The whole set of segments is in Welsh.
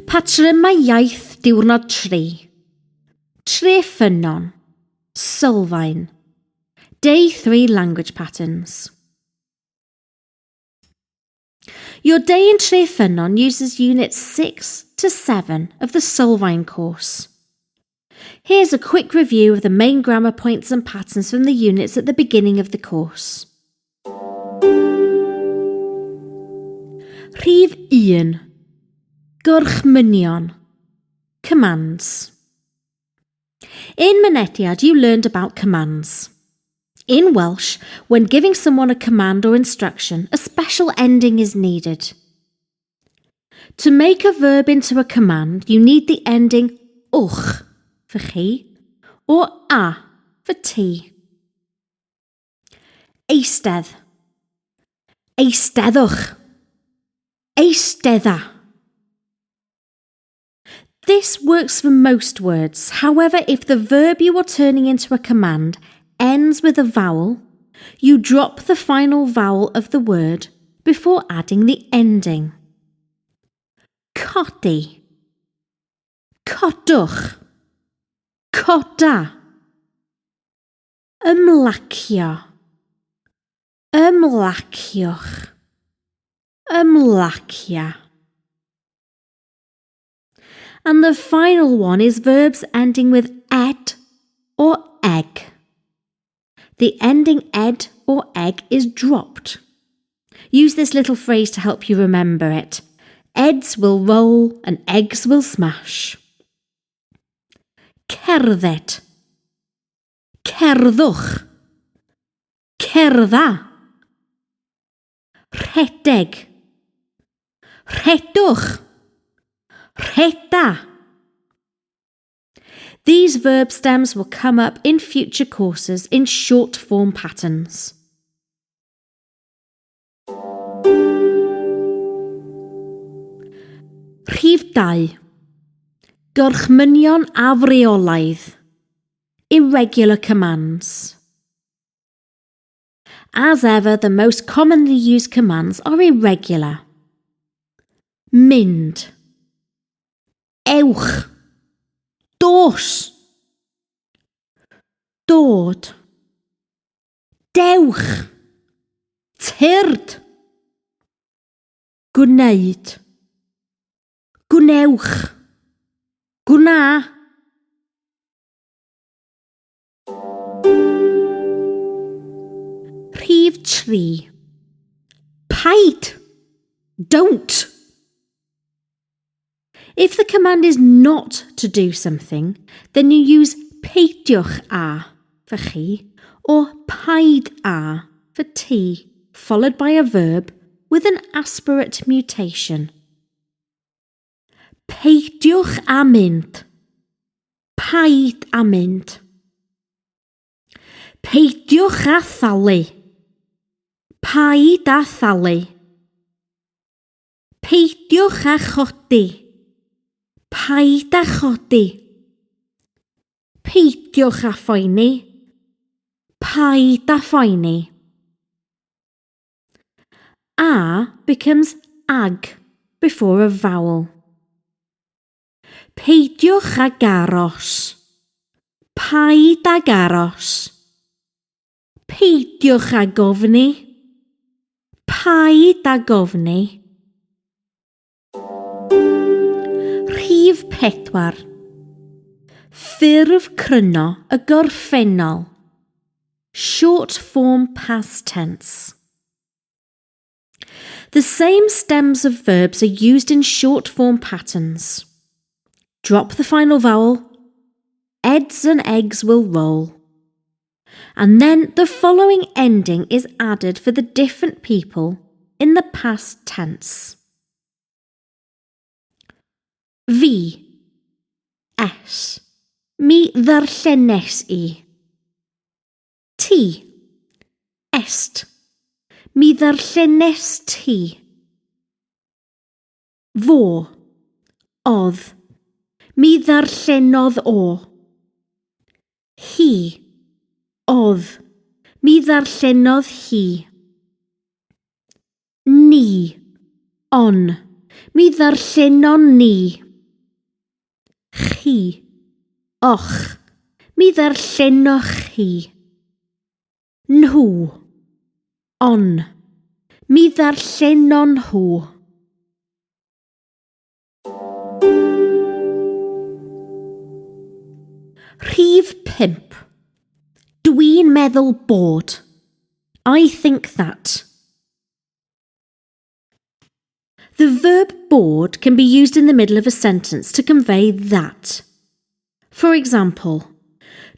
Patrymau iaith diwrnod 3. Treffynnon. Sylfaen. Day 3 language patterns. Your day in Treffynnon uses units 6 to 7 of the Sylfaen course. Here's a quick review of the main grammar points and patterns from the units at the beginning of the course. Rhif 1. Gorchmynion. Commands. In Mynediad, you learned about commands. In Welsh, when giving someone a command or instruction, a special ending is needed. To make a verb into a command, you need the ending wch for chi or a for ti. Eistedd. Eisteddwch. Eistedda. This works for most words. However, if the verb you are turning into a command ends with a vowel, you drop the final vowel of the word before adding the ending. Codi. Codwch. Coda. Ymlacio. Ymlaciwch. Ymlacia. And the final one is verbs ending with ed or egg. The ending ed or egg is dropped. Use this little phrase to help you remember it. Eds will roll and eggs will smash. Cerdded. Cerddwch. Cerdda. Rhedeg. Rhedwch. Rheda. These verb stems will come up in future courses in short form patterns. Rhif 2. Gorchmynion afreolaidd. Irregular commands. As ever, the most commonly used commands are irregular. Mynd. Ewch. Dos. Dod. Dewch. Tyrd. Gwneud. Gwnewch. Gwna. Rhif 3. Paid! Don't! If the command is not to do something, then you use peidiwch â for chi or paid â for ti, followed by a verb with an aspirate mutation. Peidiwch â mynd. Paid â mynd. Peidiwch â thalu. Paid â thalu. Peidiwch â chodi. Paid â chodi. Peidiwch â phoeni. Paid â phoeni. A becomes ag before a vowel. Peidiwch ag aros. Paid ag aros. Peidiwch ag ofni. Paid ag ofni. Rhif 4. Ffurf cryno y gorffennol. Short form past tense. The same stems of verbs are used in short form patterns. Drop the final vowel. Eds and eggs will roll. And then the following ending is added for the different people in the past tense. V S. Mi ddarllenes i. Ti. Est. Mi ddarllenes ti. Fo. Odd. Mi ddarllenodd o. Hi. Odd. Mi ddarllenodd hi. Ni. On. Mi ddarllenon ni. Chi. Och. Mi ddarllenoch chi. Nhw. On. Mi ddarllenon nhw. Rhif 5. Dwi'n meddwl bod. I think that. The verb bod can be used in the middle of a sentence to convey that. For example,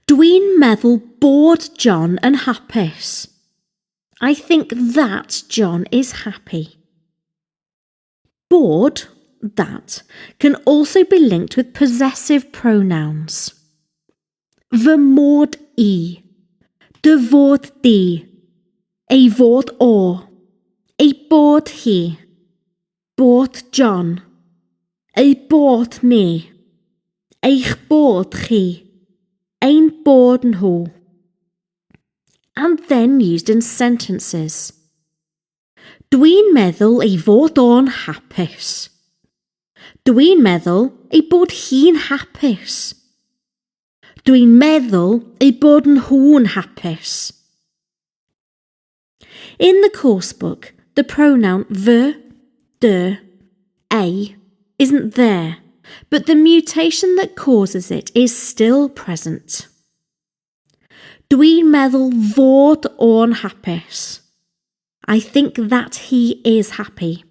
Dwi'n meddwl bod John yn hapus. I think that John is happy. Bod, that, can also be linked with possessive pronouns. Fy mod i. Dy fod di. Ei fod o. Ei bod hi. Bod John. Ei bod ni. Eich bod chi. Ein bod nhw. And then used in sentences. Dwi'n meddwl ei fod o'n hapus. Dwi'n meddwl ei bod hi'n hapus. Dwi'n meddwl eu bod nhw'n hapus. In the course book, the pronoun fy, dy, ei isn't there, but the mutation that causes it is still present. Dwi'n meddwl fod o'n hapus. I think that he is happy.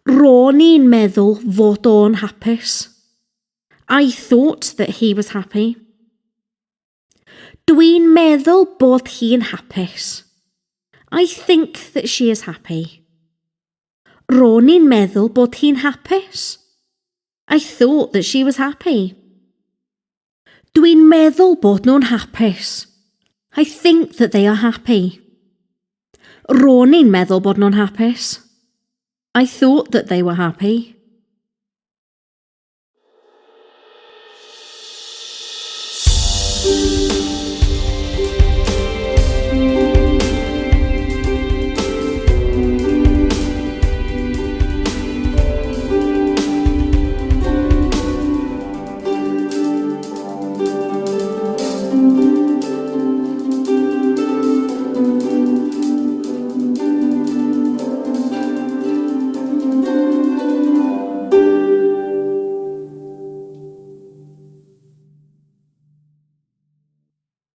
Ro'n i'n meddwl fod o'n hapus. I thought that he was happy. Dwi'n meddwl bod hi'n hapus. I think that she is happy. Ro'n i'n meddwl bod hi'n hapus. I thought that she was happy. Dwi'n meddwl bod nhw'n hapus. I think that they are happy. Ro'n i'n meddwl bod nhw'n hapus. I thought that they were happy.